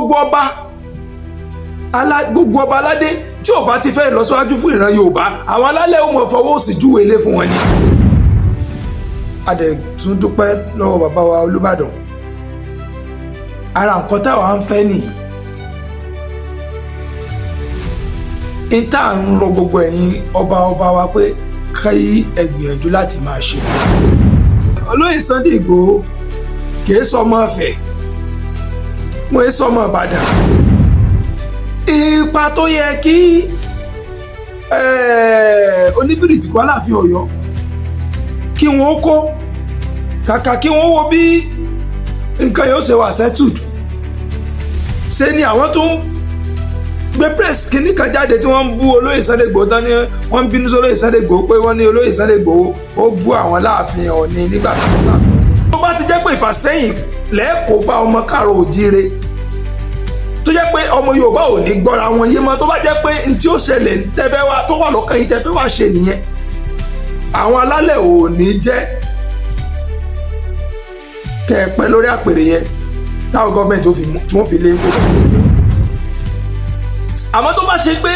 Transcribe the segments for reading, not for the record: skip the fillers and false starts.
Gbogbo ọba gbogbo ọba aládé tí ò bá ti fẹ́ lọ síwájú fún ìran Yorùbá, àwọn alálẹ̀ ó mọ̀ fọwọ́ sí júwe ilé fún wọn ni. A dẹ̀ tún dúpẹ́ lọ́wọ́ bàbá wa Olúbàdàn. Ara nǹkan táwa ń fẹ́ nìyí. N tá à ń rọ gbogbo ẹ̀yin ọba ọba wa pé kí ẹ gbìyànjú láti máa ṣe fún olóyè Sunday Igboho. Kìí sọmọ Ifẹ̀, wọ́n é sọmọ Ìbàdàn. Ipa tó yẹ kí Oníbìrìtìkọ́ Aláàfin Ọ̀yọ́ kí wọ́n kó, kàkà kí wọ́n wo bí nǹkan yóò ṣe wà settled, ṣe ni àwọn tó ń gbé press kìíní kan jáde tí wọ́n ń bú olóyè Sunday Igboho tán ni wọ́n ń bínú sí olóyè Sunday Igboho pé wọ́n ní olóyè Sunday Igboho ó bú àwọn láàfin Ọ̀ọ̀ni nígbà tó ń ṣàfihàn ní. Tó bá ti jẹ́ pé ìfàsẹ́yìn lẹ́ẹ̀kọ́ bá ọmọ káàrọ̀ òjíire, tó jẹ́ pé ọmọ Yorùbá ò ní gbọ́ra wọn yé mọ́, tó bá jẹ́ pé n tí ó ṣẹlẹ̀ tẹ́fẹ́ wá tó wà lọ́kàn yín tẹ́fẹ́ wá ṣe nìyẹn, àwọn alálẹ̀ ò ní jẹ́ kẹ́ ẹ pẹ́ lórí àpèrè yẹn táwọn gọ́ọ̀mẹ̀ntì tí wọ́n fi lé kó. Àmọ́ tó bá ṣe pé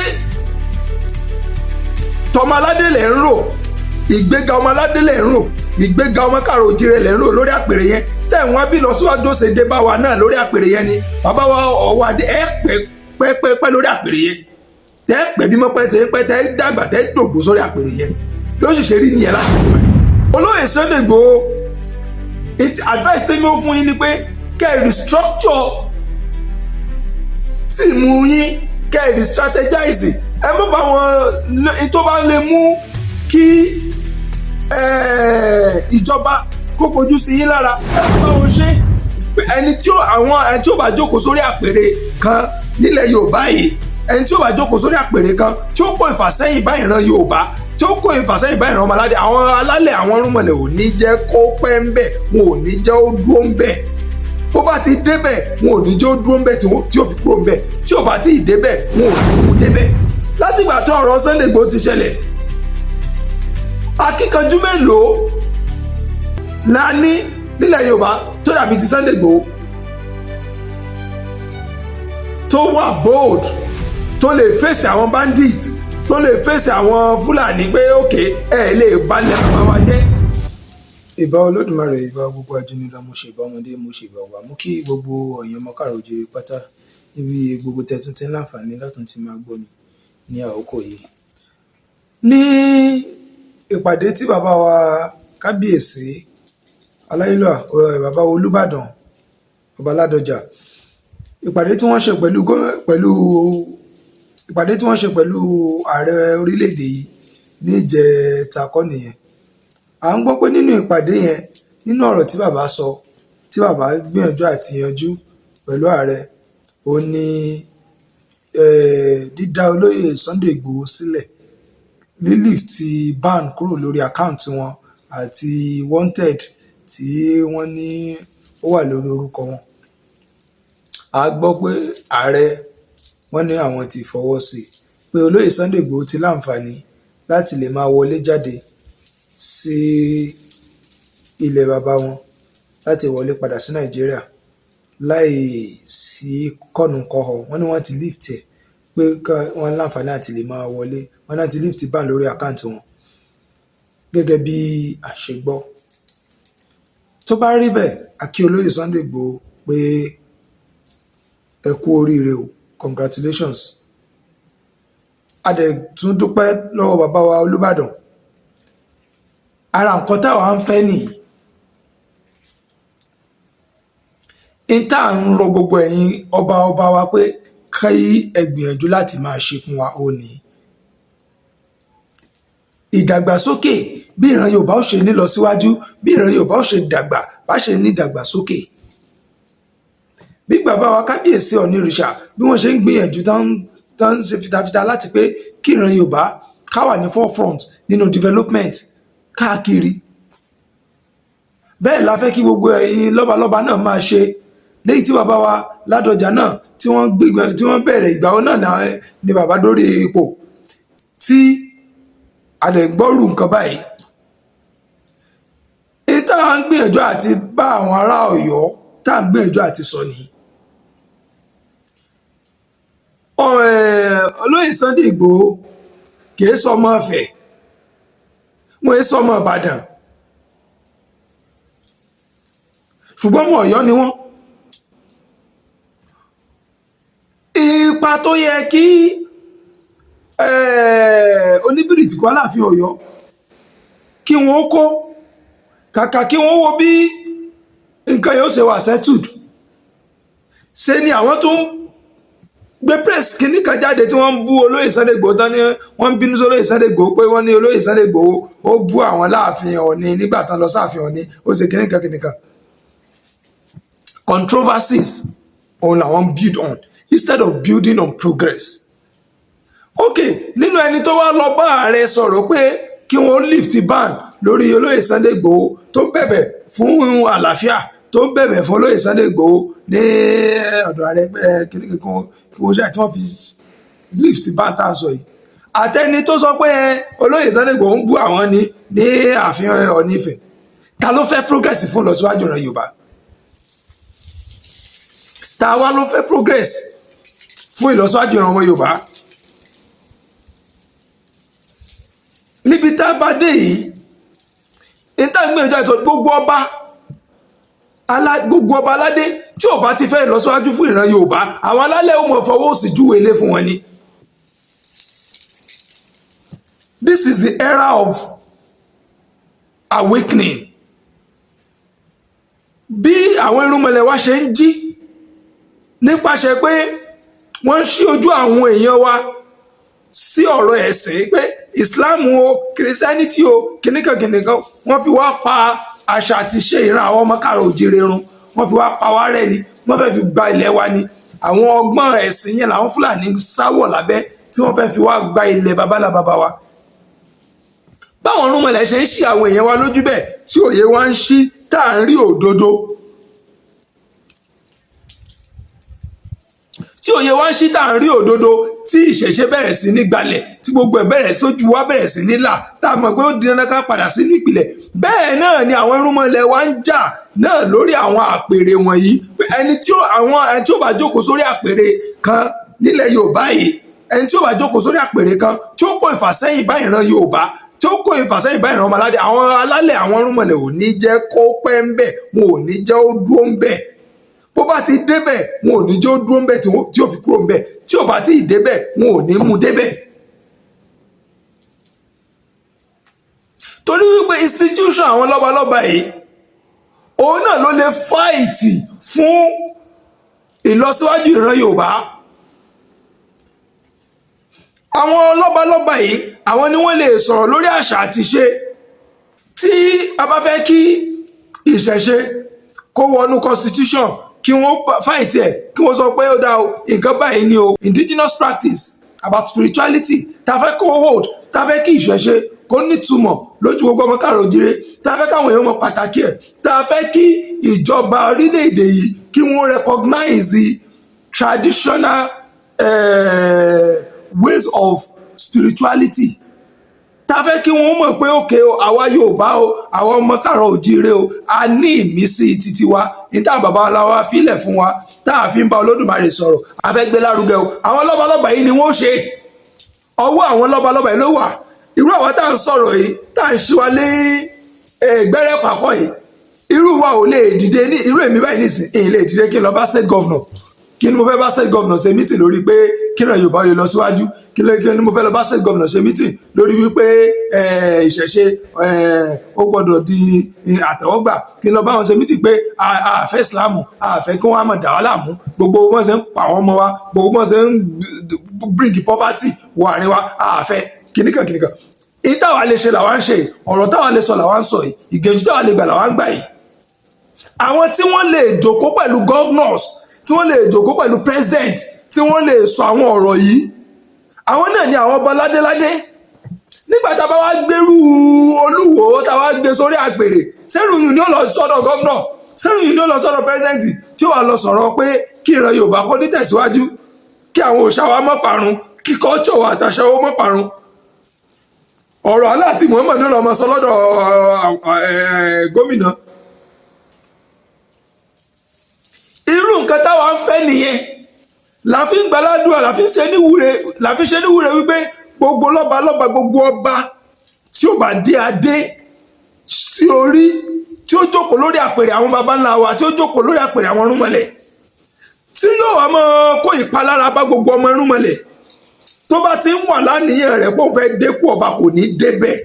tọmọ aládé lẹ̀ ń rò, ìgbéga ọmọ aládé lẹ̀ ń rò, ìgbéga ọmọ káàrọ̀ òjìrè lẹ̀ ń rò lórí àpèrè yẹn, tẹ̀ wọ́n bí lọ síwájú ó ṣe dé bá wa náà lórí àpèrè yẹn ni, bàbá wa ọwọ́ adé, ẹ pẹ́ pẹ́ pẹ́ pẹ́ lórí àpèrè yẹn, tẹ́ pẹ́ bímọ pẹ́ tẹ́ pẹ́ tẹ́ dàgbà tẹ́ dògbò sórí àpèrè yẹn, bí ó sì ṣe rí nìyẹn láti ìgbà. Olóyè Sunday Igboho, advice tẹ́mi ó fún yín ni pé kẹ́ ẹ restructure team yín, kẹ́ ẹ re-strategize. Ẹ mọ̀ bá wọn tó bá lè mú kí ìjọba kó fojú sí yín lára, ẹ mọ̀ bá wọn ṣe. Ẹni tí ó àwọn ẹni tí ó bá jókòó sórí àpèrè kan nílẹ̀ Yorùbá yìí, ẹni tí ó bá jókòó sórí àpèrè kan tí ó kó ìfàsẹ́yìn bá ìran Yorùbá, tí ó kó ìfàsẹ́yìn bá ìran ọmọládé, àwọn alálẹ̀, àwọn irúnmọlẹ̀ ò ní jẹ́ kó pẹ́ ń bẹ̀, wọn ò ní jẹ́ ó dúró ń bẹ̀. Bó bá ti débẹ̀, wọn ò ní jẹ́ ó dúró ń bẹ̀ tí ó fi kúrò ń bẹ̀. Tí ò bá tí ì débẹ̀, wọn ò ní mú débẹ̀. Látìgbà tó ọ̀rọ̀ Sunday Igboho ti ṣẹlẹ̀, akíkanjú mélòó la ní nílẹ̀ Yorùbá tó dàbí ti Sunday Igboho, tó wà bold, tó lè fèsì àwọn bandit, tó lè fèsì àwọn Fúlàní pé òkè ẹ lè balẹ̀ bàbá wa jẹ́? Ìbà Olódùmarè, ìbà gbogbo ajínigbà, mo ṣe ìbà ọmọdé, mo ṣe ìbà ọgbà, mú kí gbogbo ẹ̀yin ọmọ káàrọ̀ oòjíire pátá níbi gbogbo tẹ̀tún tí ń láǹfààní látún ti máa gbọ́ mi ní àkókò yìí. Ní ìpàdé tí bàbá wa kábíyèsí aláyélúwà, bàbá wa Olúbàdàn, ọba Ládọjà, ìpàdé tí wọ́n ṣe pẹ̀lú ìpàdé tí wọ́n ṣe pẹ̀lú ààrẹ orílẹ̀-èdè yìí ní ìjẹta kọ́ nìyẹn. À ń gbọ́ pé nínú ìpàdé yẹn, nínú ọ̀rọ̀ tí bàbá sọ, tí bàbá gbìyànjú àti yanjú pẹ̀lú ààrẹ, ó ní dídá olóyè Sunday Igboho sílẹ̀, lílift ban kúrò lórí account wọn àti wanted tí wọ́n ní ó wà lórí orúkọ wọn. A gbọ́ pé ààrẹ wọ́n ní àwọn ti fọwọ́ sí i pé olóyè Sunday Igboho ti láǹfààní láti lè máa wọlé jáde sí ilẹ̀ bàbá wọn, láti wọlé padà sí Nàìjíríà láì sí kọ́nu-kọ́họ. Wọ́n ní wọ́n ti lift ẹ̀ pé wọ́n láǹfààní àti lè máa wọlé. Wọ́n náà ti lift ban lórí account wọn gẹ́gẹ́ bí a ṣe gbọ́. Tó bá rí bẹ́ẹ̀, a kí olóyè Sunday Igboho pé ẹ kú oríire o, congratulations. A dẹ̀ tún dúpẹ́ lọ́wọ́ bàbá wa Olúbàdàn. Ara nǹkan táwa ń fẹ́ nìyí. N tá à ń rọ gbogbo ẹ̀yin ọba ọba wa pé kí ẹ gbìyànjú láti máa ṣe fún wa ó ní ìdàgbàsókè, bí ìran Yorùbá ó ṣe ní lọ síwájú, bí ìran Yorùbá ó ṣe dàgbà, bá ṣe ní ìdàgbàsókè, bí bàbá wa kábíyèsí Ọ̀nìrìṣà bí wọ́n ṣe ń gbìyànjú tán ń ṣe fitafita láti pé kí ìran Yorùbá ká wà ní forefront nínú development káàkiri. Bẹ́ẹ̀ la fẹ́ kí gbogbo ẹ̀yin lọ́balọ́ba náà máa ṣe. Léyìí tí bàbá wa Ládọjà náà tí wọ́n gbígbẹ́ tí wọ́n bẹ̀rẹ̀, ìgbà wo náà ni bàbá dórí ipò tí a lè gbọ́rù nǹkan báyìí? Èyí tá à ń gbìyànjú àti bá àwọn ará Ọ̀yọ́ tá à ń gbìyànjú àti sọ nìyí. Olóyè Sunday Igboho kìí sọmọ Ifẹ̀, wọ́n yé sọmọ Ìbàdàn, ṣùgbọ́n ọmọ Ọ̀yọ́ ni wọ́n. Ipa tó yẹ kí Oníbìrìtìkọ́ Aláàfin Ọ̀yọ́ kí wọ́n kó, kàkà kí wọ́n wo bí nǹkan yóò ṣe wà settled, ṣe ni àwọn tó ń gbé press kìíní kan jáde tí wọ́n ń bú olóyè Sunday Igboho tán ní wọ́n ń bínú sí olóyè Sunday Igboho pé wọ́n ní olóyè Sunday Igboho ó bú àwọn láàfin Ọ̀ọ̀ni nígbà tán lọ sáàfin Ọ̀ọ̀ni, ó ṣe kìíní kan kìíní kan. Controversies òun làwọn build on instead of building on progress. Ok, nínú ẹni tó wá lọ bá ààrẹ sọ̀rọ̀ pé kí wọ́n lift ban lórí olóyè Sunday Igboho, tó ń bẹ̀bẹ̀ fún àlàáfíà, tó ń bẹ̀bẹ̀ fún olóyè Sunday Igboho ní ọ̀dọ̀ ààrẹ kí wọ́n ṣe tí wọ́n fi lift ban tá à ń sọ yìí, àtẹni tó sọ pé olóyè Sunday Igboho ń bú àwọn ní ààfin Ọọ̀ni Ifẹ̀, ta ló fẹ́ progress fún lọ síwájú ìran Yorùbá? Ta wá ló fẹ́ progress fún ìlọsíwájú ìran ọmọ Yorùbá níbi tá a bá dé yìí? Níta gbìyànjú àìsàn, gbogbo ọba aládé tí ò bá ti fẹ́ ìlọsíwájú fún ìran Yorùbá, àwọn alálẹ̀ ó mọ̀ fọwọ́ òsì júwe ilé fún wọn ni. This is the era of awakening. Bí àwọn irúnmọlẹ̀ wa ṣe ń jí nípasẹ̀ pé wọ́n ń ṣí ojú àwọn èèyàn wa sí ọ̀rọ̀ ẹ̀sìn pé Islam o, Christianity o, kìnìkan kìnìkan, wọ́n fi wá pa àṣà àti ṣe ìran àwọn ọmọ káàrọ̀ òjìrè run, wọ́n fi wá pa wá rẹ́ ni, wọ́n fẹ́ fi gba ilẹ̀ wa ni. Àwọn ọgbọ́n ẹ̀sìn yẹn làwọn Fúlàní sáwọ̀ lábẹ́ tí wọ́n fẹ́ fi wá gba ilẹ̀ babalábaba wa. Báwọn irúnmọlẹ̀ ṣe ń ṣí àwọn èèyàn wa lójú bẹ́ẹ̀, tí òye wa ń ṣí, tá à ń rí òdodo, tí òye wa ń ṣí, tá à ń rí òdodo, tí ìṣẹ̀ṣe bẹ̀rẹ̀ sí ní gbalẹ̀, tí gbogbo ẹ̀ bẹ̀rẹ̀ sójú wa bẹ̀rẹ̀ sí ní là, tá a mọ̀ pé ó di dandan ká padà sínú ìpìlẹ̀, bẹ́ẹ̀ náà ni àwọn irúnmọlẹ̀ wa ń jà náà lórí àwọn àpèrè wọ̀nyí pé ẹni tí ó bá jókòó sórí àpèrè kan nílẹ̀ Yorùbá yìí, ẹni tí ó bá jókòó sórí àpèrè kan tí ó kó ìfàsẹ́yìn bá ìran Yorùbá, tí ó kó ìfàsẹ́yìn bá ìran ọmọládé, àwọn alálẹ̀, àwọn irúnmọlẹ̀ ò ní jẹ́ kó pẹ́ ń bẹ̀, wọn ò ní jẹ́ ó dúró ń bẹ̀. Bó bá ti débẹ̀, wọn ò ní jẹ́ ó dúró ń bẹ̀ tí ó fi kúrò ń bẹ̀. Tí ò bá tí ì débẹ̀, wọn ò ní mú débẹ̀. Torí wípé institution àwọn lọ́balọ́ba yìí, òun náà ló lè fight fún ìlọsíwájú ìran Yorùbá. Àwọn lọ́balọ́ba yìí, àwọn ni wọ́n lè sọ̀rọ̀ lórí àṣà àti ṣe. Tí a bá fẹ́ kí ìṣẹ̀ṣe kó wọnú constitution, kí wọ́n fight ẹ̀, kí wọ́n sọ pé ó dá o, nǹkan báyìí ni o, indigenous practice about spirituality tá a fẹ́ kó hold, tá a fẹ́ kí ìṣẹ̀ṣe kó nítumọ̀ lójú gbogbo ọmọ káàrọ̀ òjìrè, tá a fẹ́ káwọn èèyàn mọ pàtàkì ẹ̀, tá a fẹ́ kí ìjọba orílẹ̀-èdè yìí kí wọ́n recognize the traditional ways of spirituality, tá a fẹ́ kí wọ́n mọ̀ pé òkè o, àwa Yorùbá o, àwa ọmọ káàrọ̀ òjìrè o, a ní ìmísí títí wa ní táwọn bàbá wa filẹ̀ fún wa, tá a fi ń bá Olódùmarè sọ̀rọ̀, a fẹ́ gbé lárugẹ o. Àwọn lọ́balọ́ba yìí ni wọ́n ṣe, ọwọ́ àwọn lọ́balọ́ba yìí ló wà. Irú àwọn tá à ń sọ̀rọ̀ yìí, tá à ń ṣí wa lé gbẹ́rẹ́ pàkọ́ yìí, irú wa ò lè dìde. Ní irú èmi báyìí nísìn, èyí lè dìde kí n lọ bá state governor. Kí ni mo fẹ́ bá state governor ṣe meeting lórí pé kí ni Yorùbá lè lọ síwájú? Kí ni mo fẹ́ lọ bá state governor ṣe meeting lórí wípé ìṣẹ̀ṣe ó gbọ́dọ̀ di àtẹ́wọ́gbà? Kí n lọ bá wọn ṣe meeting pé a fẹ́ Islam, a fẹ́ kí wọ́n á mọ̀ dà wá láàmú, gbogbo wọn ṣe ń pa àwọn ọmọ wa, gbogbo wọn ṣe ń bring poverty wọ àárín wa, a fẹ́ kìnìkan kìnìkan. Èyí táwa lè ṣe làwa ń ṣe, ọ̀rọ̀ táwa lè sọ làwa ń sọ yìí, ìgbìyànjú táwa lè gbà làwa ń gbà yìí. Àwọn tí wọ́n lè jókòó pẹ̀lú governors, tí wọ́n lè jókòó pẹ̀lú president, tí wọ́n lè sọ àwọn ọ̀rọ̀ yìí, àwọn náà ni àwọn ọba ládéládé. Nígbà tá a bá wá gbérú Olúwo, tá a wá gbé sórí àpèrè, sẹ́rù yìí ni ó lọ sọ́dọ̀ governor, sẹ́rù yìí ni ó lọ sọ́dọ̀ president, tí ó wà lọ sọ̀rọ̀ pé kí ìran Yorùbá kó ní tẹ̀síwájú, kí àwọn òòṣà wa má parun, kí culture wa àtàṣà wa má parun? Ọ̀rọ̀ Allah àti Muhammad ló lọ́mọ sọ lọ́dọ̀ gómìnà. Irú nǹkan táwa ń fẹ́ nìyẹn. La fi ń gbàládùá, la fi ń ṣe níwúre, la fi ń ṣe níwúre wípé gbogbo lọ́ba lọ́ba, gbogbo ọba tí ó bá dé adé sí orí, tí ó jókòó lórí àpèrè àwọn baba ńlá wa, tí ó jókòó lórí àpèrè àwọn irúnmọlẹ̀, tí yóò wá máa kó ìpalára bá gbogbo ọmọ irúnmọlẹ̀, tó bá ti ń wà láníyàn rẹ̀ pé òun fẹ́ dépò ọba, kò ní débẹ̀.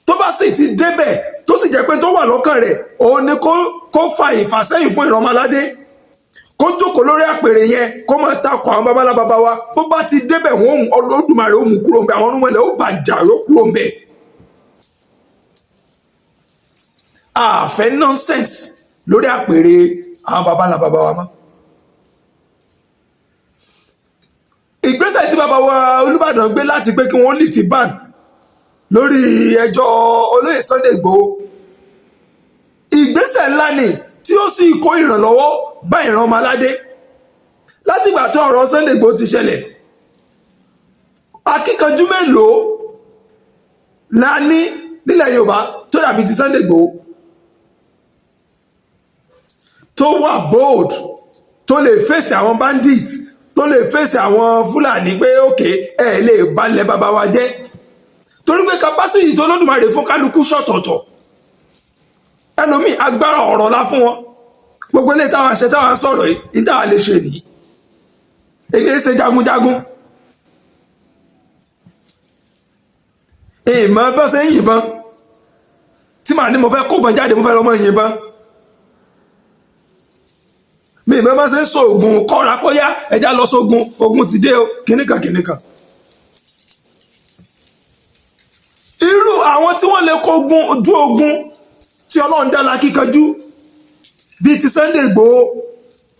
Tó bá sì ti débẹ̀, tó sì jẹ́ pé tó wà lọ́kàn rẹ̀ òun ni kó fa ìfàsẹ́yìn fún ìrọ̀mọládé, kó jókòó lórí àpèrè yẹn, kó máa takò àwọn babalá baba wa, bó bá ti débẹ̀, wọ́n Olódùmarè ó mú kúrò ńbẹ̀, àwọn irúnmọlẹ̀ ó bàjá, ó kúrò ńbẹ̀. Àfẹ́ nonsense lórí àpèrè àwọn babalá baba wa mọ́. Ìgbésẹ̀ tí bàbá wa Olúbàdàn gbé láti pé kí wọ́n lift ban lórí ẹjọ́ olóyè Sunday Igboho, ìgbésẹ̀ ńlá ni tí ó sì kó ìrànlọ́wọ́ bá ìran ọmọ aládé. Látìgbà tó ọ̀rọ̀ Sunday Igboho ti ṣẹlẹ̀, akíkanjú mélòó la ní nílẹ̀ Yorùbá tó dàbí ti Sunday Igboho, tó wà bold, tó lè fèsì àwọn bandit, tó lè fèsì àwọn Fúlàní pé òkè ẹ lè balẹ̀ bàbá wa jẹ́? Torí pé capacity tó Olódùmarè fún kálukú ṣọ̀tọ̀ọ̀tọ̀. Ẹlòmíì, agbára ọ̀rọ̀ la fún wọn. Gbogbo ilé táwọn àṣẹ táwọn sọ̀rọ̀ yìí ní táwọn lè ṣe nìyí. Èmi ẹ ṣe jagunjagun, ìmọ̀ bọ́n ṣe ń yìnbọn tí màá ní mo fẹ́ kó bọn jáde, mo fẹ́ lọ́mọ yìnbọn mi. Ìmọ̀ bọ́n ṣe ń so oògùn kọ́ra kóyá, ẹja lọ sógun, ogun ti dé o, kìnnìkan kìnnìkan. Irú àwọn tí wọ́n lè kógun ojú ogun tí Ọlọ́run dá lákíkanjú bíi ti Sunday Igboho,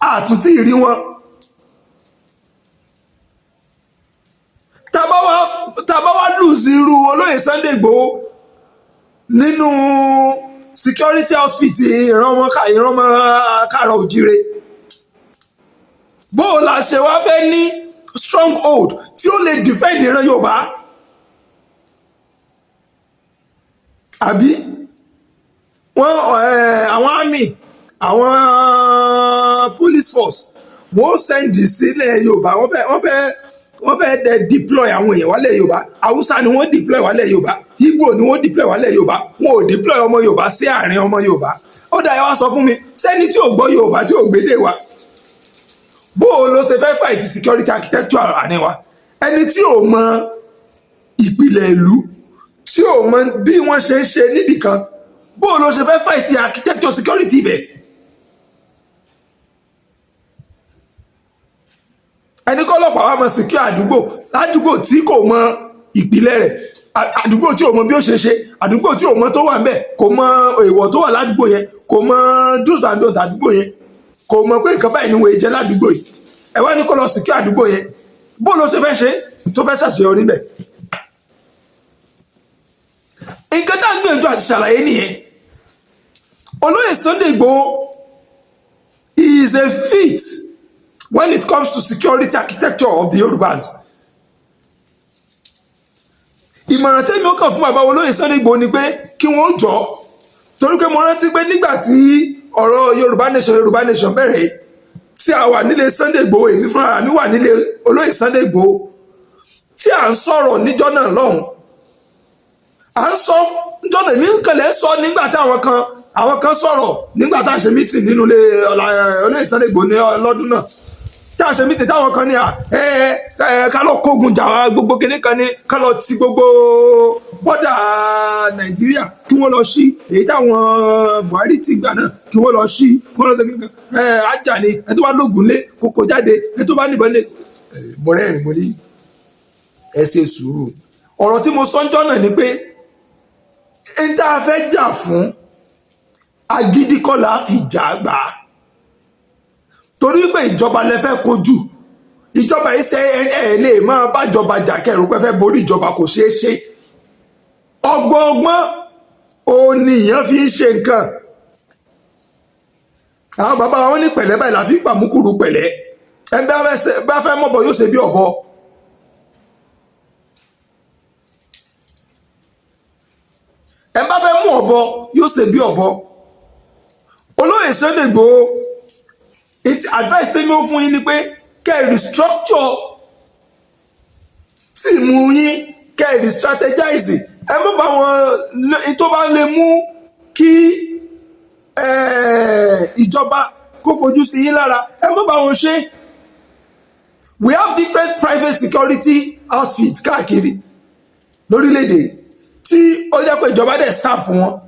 àtúntì rí wọn. Tàbá wá lùzí irú olóyè Sunday Igboho nínú security outfit ìran ọmọ káàrọ̀ òjíire, bó o la ṣe wá fẹ́ ní stronghold tí ó lè defend ìran Yorùbá? Àbí wọ́n àwọn army, àwọn police force, wọ́n send sílẹ̀ Yorùbá, wọ́n fẹ́ dẹ deploy àwọn èèyàn wálẹ̀ Yorùbá. Haúsá ni wọ́n deploy wálẹ̀ Yorùbá, Ìgbò ni wọ́n deploy wálẹ̀ Yorùbá, wọn ò deploy ọmọ Yorùbá sí àárín ọmọ Yorùbá. Ó dà, ẹ wá sọ fún mi, sẹ́ni tí ò gbọ́ Yorùbá, tí ò gbédè wa, bó o ló ṣe fẹ́ fight security architecture àárín wa? Ẹni tí ò mọ ìpìlẹ̀ ìlú, tí ò mọ bí wọ́n ṣe ń ṣe níbìkan, bó o ló ṣe fẹ́ fight architecture security ibẹ̀? Ẹni kọ́lọ́pàá wa mọ̀ secure àdúgbò, ládùúgbò tí kò mọ ìpìlẹ̀ rẹ̀, àdúgbò tí ò mọ bí ó ṣe ṣe, àdúgbò tí ò mọ tó wà ń bẹ̀, kò mọ èèwọ̀ tó wà ládùúgbò yẹn, kò mọ do's and don'ts àdúgbò yẹn, kò mọ pé nǹkan báyìí ni wọ́n jẹ ládùúgbò yìí, ẹ wá ní kó lọ secure àdúgbò yẹn, bó ló ṣe fẹ́ ṣe tó fẹ́ ṣàṣeyọrí bẹ̀? Nǹkan tá à ń gbìyànjú àti ṣàlàyé nìyẹn. Olóyè Sunday Igboho is a fit when it comes to security architecture of the Yorubas. Ìmọ̀ràn tẹ́mi ó kàn fún bàbá olóyè Sunday Igboho ni pé kí wọ́n jọ, torí pé mo rántí pé nígbà tí ọ̀rọ̀ Yorùbá nation, Yorùbá nation bẹ̀rẹ̀, tí a wà nílé Sunday Igboho, èmi fúnra mi wà nílé olóyè Sunday Igboho tí à ń sọ̀rọ̀ níjọ́ náà lọ́hùn. À ń sọ níjọ́ náà, èmi kàn lẹ́ sọ nígbà tí àwọn kan sọ̀rọ̀ nígbà tá à ń ṣe meeting nínú ilé olóyè Sunday Igboho ní lọ́dún náà tí a ṣe meeting, táwọn kan ní à ẹ ẹ ká lọ kógun jà wá, gbogbo kinní kan ní ká lọ ti gbogbo bọ́dà Nàìjíríà, kí wọ́n lọ sí èyí táwọn Buhari ti gbà náà, kí wọ́n lọ sí, kí wọ́n lọ sí kinní kan. Ẹ ajá ni ẹ tó bá lóògùn lé kókó jáde, ẹ tó bá níbọn lé. Mo rẹ́rìn, mo ní ẹ ṣe sùúrù. Ọ̀rọ̀ tí mo sọ ń jọ́ náà ni pé n tá a fẹ́ jà fún, agídí kọ́ la fi jà gbà á, torí pé ìjọba lẹ fẹ́ kojú. Ìjọba yìí ṣe ẹ lè máa bájọba jà kẹrù pé fẹ́ borí ìjọba, kò ṣeé ṣe. Ọgbọ́n òun ni èèyàn fi ń ṣe nǹkan. Àwọn bàbá wọn ní pẹ̀lẹ́ báyìí la fi ń pàmùkùrù pẹ̀lẹ́. Ẹ bá fẹ́ mọ̀bọ, yóò ṣe bí ọ̀bọ. Ẹ bá fẹ́ mú ọ̀bọ, yóò ṣe bí ọ̀bọ. Olóyè Sunday Igboho, advice tẹ́mi ó fún yín ni pé Kẹ́ ẹ restructure team yín, kẹ́ ẹ re-strategize. Ẹ má bá wọn tó bá lè mú kí ìjọba kó fojú sí yín lára, ẹ má bá wọn ṣe. We have different private security outfits káàkiri lórílẹ̀‐èdè tí ó jẹ́ pé ìjọba dẹ̀ stamp wọn,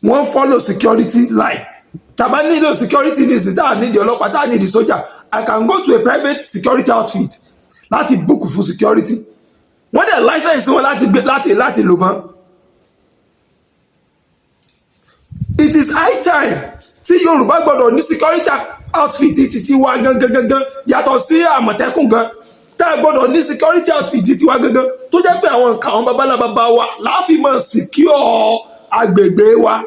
wọ́n follow security line. Tá a bá nílò security nísìnyí, tá a nídìí ọlọ́pàá, tá a nídìí sójà, I can go to a private security outfit láti book fún security. Wọ́n dẹ̀ license wọn láti gbé láti lò mọ́. It is high time tí Yorùbá gbọ́dọ̀ ní security outfit títí wa gangan gangan, yàtọ̀ sí Àmọ̀tẹ́kùn gan, tá a gbọ́dọ̀ ní security outfit títí wa gangan, tó jẹ́ pé àwọn nǹkan àwọn babalábàbá wa láàfin máa secure agbègbè wa.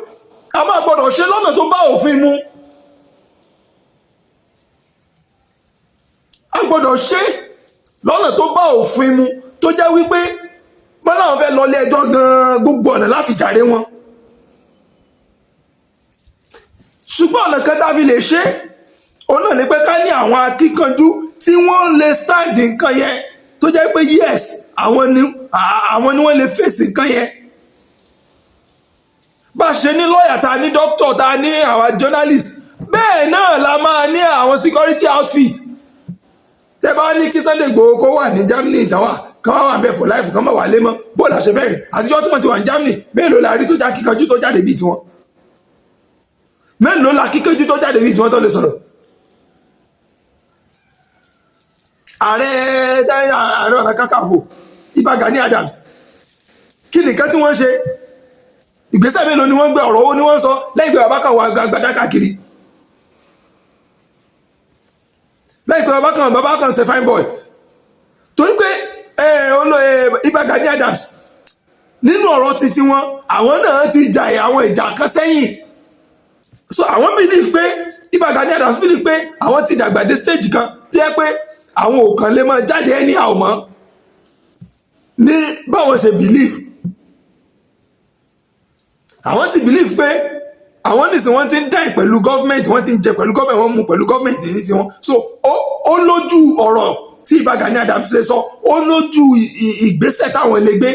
A máa gbọ́dọ̀ ṣe lọ́nà tó bá òfin mu. A gbọ́dọ̀ ṣe lọ́nà tó bá òfin mu, tó jẹ́ wípé wọ́n láwọn fẹ́ lọ ilé ẹjọ́ gan-an, gbogbo ọ̀nà láfi jàre wọn. Ṣùgbọ́n ọ̀nà kan tá a fi lè ṣe òun náà ni pé ká ní àwọn akíkanjú tí wọ́n lè stand nǹkan yẹn, tó jẹ́ pé yes, àwọn ni wọ́n lè fèsì nǹkan yẹn. Bá a ṣe ní lọ́ọ̀yà, tá a ní doctor, tá a ní àwọn journalist, bẹ́ẹ̀ náà la máa ní àwọn security outfit. Tẹ́ bá ní kí Sunday Igboho kó wà ní Germany ìtàn wà kán wà bẹ́ẹ̀ for life, kán má wà lé mọ́, bó la ṣe fẹ́ rìn? Àtijọ́ tí wọ́n ti wà ní Germany, mélòó la rí tó já kíkanjú tó jáde bíi tiwọn? Mélòó la kíkanjú tó jáde bíi tiwọn tó lè sọ̀rọ̀? Ààrẹ Ọ̀nà Kakanfò Ìbà Gani Adams, kí nìkan tí wọ́n ṣe? Ìgbésẹ̀ mélòó ni wọ́n gbé? Ọ̀rọ̀ owó ni wọ́n sọ lẹ́yìn pé bàbá kan wà gbàdá káàkiri, lẹ́yìn pé bàbá kan ṣe fine boy, torí pé Ìbà Gani Adams, nínú ọ̀rọ̀ títí wọn, àwọn náà ti jà àwọn ìjà kan sẹ́yìn. So àwọn believe pé, Ìbà Gani Adams believe pé àwọn ti dàgbà dé stage kan tí yẹ pé àwọn ò kàn lè máa jáde anyhow mọ́. Ní báwọn ṣe believe, àwọn ti believe pé àwọn nìsín wọ́n ti ń dine pẹ̀lú government, wọ́n ti ń jẹ pẹ̀lú government, wọ́n mú pẹ̀lú government ní tiwọn. So ó lójú ọ̀rọ̀ tí Ìbà Gani Adams lè sọ, ó lójú ìgbésẹ̀ táwọn lè gbé.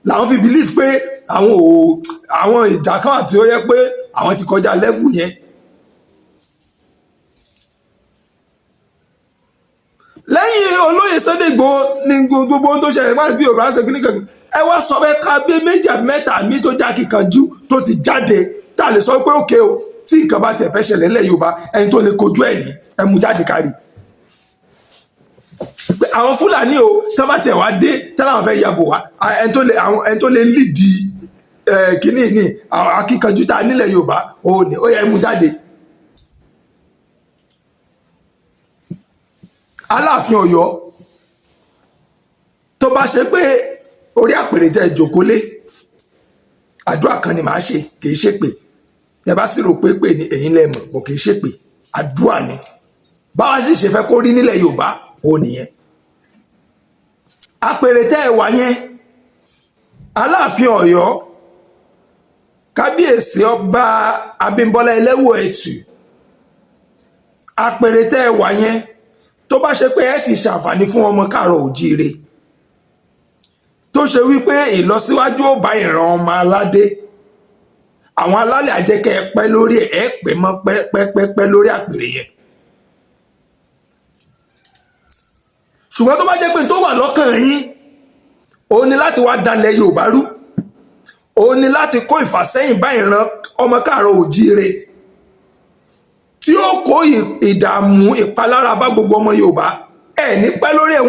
Làwọn fi believe pé àwọn ò àwọn ìjà kan àti ó yẹ pé àwọn ti kọjá level yẹn. Lẹ́yìn olóyè Sunday Igboho ní gbogbo ohun tó ṣẹlẹ̀ nígbà tí Yorùbá ń ṣe kíní kan, ẹ wá sọ pé ká bí méjì àbí mẹ́ta mi tó já kíkanjú tó ti jáde, tá a lè sọ pé òkè o, tí nǹkan bá tiẹ̀ fẹ́ ṣẹlẹ̀ nílẹ̀ Yorùbá, ẹni tó lè kojú ẹ̀ ní ẹ mú jáde kárí. Pé àwọn Fúlàní o, tí wọ́n bá tiẹ̀ wá dé, tí wọ́n fẹ́ yabò wá, ẹni tó lè lídìí kíní ní àwọn akíkanjú tá a nílẹ̀ Yorùbá ò ní, ó yẹ ẹ mú jáde. Aláàfin Ọ̀yọ́, tó bá ṣe pé orí àpèrè tẹ jòkó lé, àdúrà kan ni màá ṣe, kì í ṣe pé tẹ bá sì rò pé pè ní ẹ̀yin lẹ mọ̀ bọ̀, kì í ṣe pé àdúrà ni. Báwa sì ṣe fẹ́ kó rí nílẹ̀ Yorùbá ó nìyẹn. Àpèrè tẹ ẹ wà yẹn, Aláàfin Ọ̀yọ́, Kábíyèsí Ọba Abímbọ́lá Ẹlẹ́wọ̀ Ẹ̀tù, àpèrè tẹ ẹ wà yẹn, tó bá ṣe pé ẹ fi ṣàǹfààní fún ọmọ káàárọ̀ òjíire, tó ṣe wípé ìlọsíwájú ó bá ìran ọmọ aládé, àwọn alálẹ̀ àjẹkẹ́ ẹ pẹ́ lórí ẹ, pẹ́ mọ́ pẹ́pẹ́pẹ́ lórí àpèrè yẹn. Ṣùgbọ́n tó bá jẹ́ pé tó wà lọ́kàn yín òun ni láti wá dalẹ̀ Yorùbá rú, òun ni láti kó ìfàsẹ́yìn bá ìran ọmọ káàárọ̀ òjíire, tí ó kó ìdààmú ìpalára bá gbogbo ọmọ Yorùbá, ẹ ní pẹ́ lórí ẹ̀,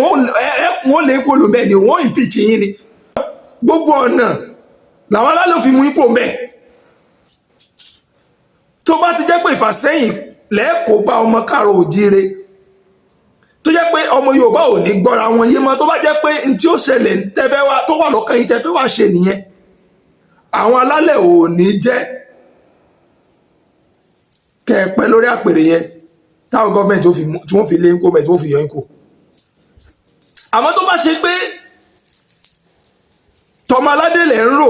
wọ́n lè kó lò bẹ́ẹ̀ ni, wọ́n impeach yín ni. Gbogbo ọ̀nà làwọn alálẹ̀ fi mú yín kó bẹ́ẹ̀. Tó bá ti jẹ́ pé ìfàsẹ́yìn lẹ́ẹ̀kọ́ bá ọmọ káàárọ̀ òjíire, tó jẹ́ pé ọmọ Yorùbá ò ní gbọ́ra wọn yé mọ́, tó bá jẹ́ pé n tí ó ṣẹlẹ̀ tẹ́fẹ́ wá tó wà lọ́kàn yín tẹ́fẹ́ wá ṣe nìyẹn, àwọn alálẹ̀ ò ní jẹ́ kẹ́ ẹ pẹ́ lórí àpèrè yẹn táwọn gọ́ọ̀mẹ̀ntì tí wọ́n fi lé ń kó mẹ́, tí wọ́n fi yọ ń kó. Àmọ́ tó bá ṣe pé tọmọ aládé lẹ̀ ń rò,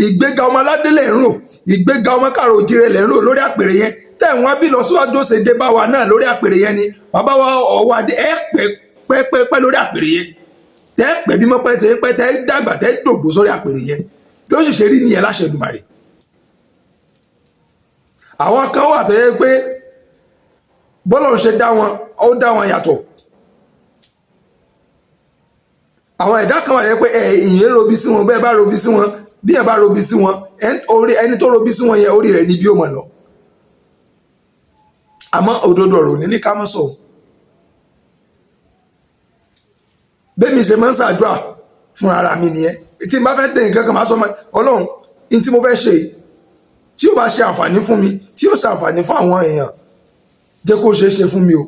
ìgbéga ọmọ aládé lẹ̀ ń rò, ìgbéga ọmọ káàrọ̀ òjíire lẹ̀ ń rò lórí àpèrè yẹn, Tẹ̀ ń wá bí lọ síwájú ó ṣe dé bá wa náà lórí àpèrè yẹn ni. Bàbá wa Ọ̀wọ́adé, ẹ pẹ́ pẹ́ pẹ́ lórí àpèrè yẹn, tẹ́ pẹ́ bí mọ́ pẹ́, tẹ́ pẹ́, tẹ́ dàgbà, tẹ́ dògbò sórí àpèrè yẹn. Bí ó sì ṣe rí nìyẹn láṣẹ Èdùmàrè. Àwọn kan wà tó yẹ pé bọ́lọ̀ ṣe dá wọn, ó dá wọn yàtọ̀. Àwọn ẹ̀dá kan wà yẹ pé ẹ ìyẹn robi sí wọn, bẹ́ẹ̀ bá robi sí wọn, bí ẹ bá robi sí wọn, orí ẹni tó robi sí wọn yẹn, orí rẹ̀ ní bí ó mọ̀ lọ. Àmọ́ òdodo ọ̀rọ̀ ní ká mọ́ sọ. Bẹ́ẹ̀ mi ṣe máa ń ṣàdúrà fún ara mi nìyẹn. Tí n bá fẹ́ tẹ̀ nǹkan kan, máa sọ ma Ọlọ́run ní tí mo fẹ́ ṣe, tí ó bá ṣe àǹfààní fún mi, tí ó ṣe àǹfààní fún àwọn èèyàn, jẹ́ kó ṣeé ṣe fún mi o.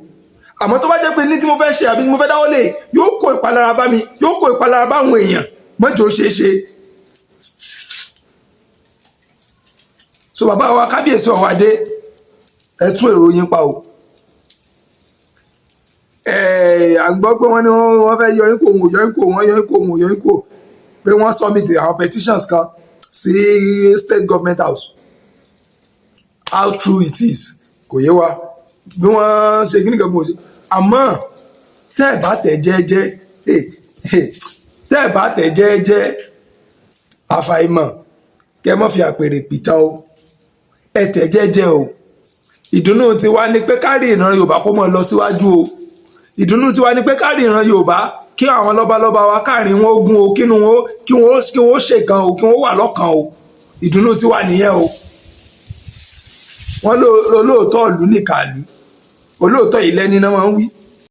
Àmọ́ tó bá jẹ́ pé ní tí mo fẹ́ ṣe àbí tí mo fẹ́ dáwọ́ lé yóò kó ìpalára bá mi, yóò kó ìpalára bá àwọn èèyàn, mọ́jọ́ ṣeé ṣe. So bàbá wa kábíyèsí Ọ̀wọ́adé, ẹ tún èrò yín pa o. À ń gbọ́ pé wọ́n ní wọ́n fẹ́ yọ yín kó, òun ò yọ yín kó, wọ́n yọ yín kó, òun ò yọ yín kó, pé wọ́n submit àwọn petitions kan sí state government house. How true it is kò yé wa. Bí wọ́n ṣe kí nìkan kò ṣe. Àmọ́ tẹ́ ẹ̀ bá tẹ̀ jẹ́jẹ́, tẹ́ ẹ̀ bá tẹ̀ jẹ́jẹ́, àfàìmọ̀ kẹ́ mọ́ fi àpèrè pìtàn o. Ẹ tẹ̀ jẹ́jẹ́ o. Ìdùnnú tiwa ni pé kárí ìran Yorùbá kó mọ́ lọ síwájú o. Ìdùnnú tiwa ni pé kárí ìran Yorùbá, kí àwọn lọ́balọ́ba wa káàrin wọn ogun o, kínú wọn kí wọ́n ṣèkan o, kí wọ́n wà lọ́kàn o. Ìdùnnú tiwa nìyẹn o. Wọ́n lóòótọ́ ìlú nìkàlù, olóòótọ́ ìlẹ́ni náà máa ń wí.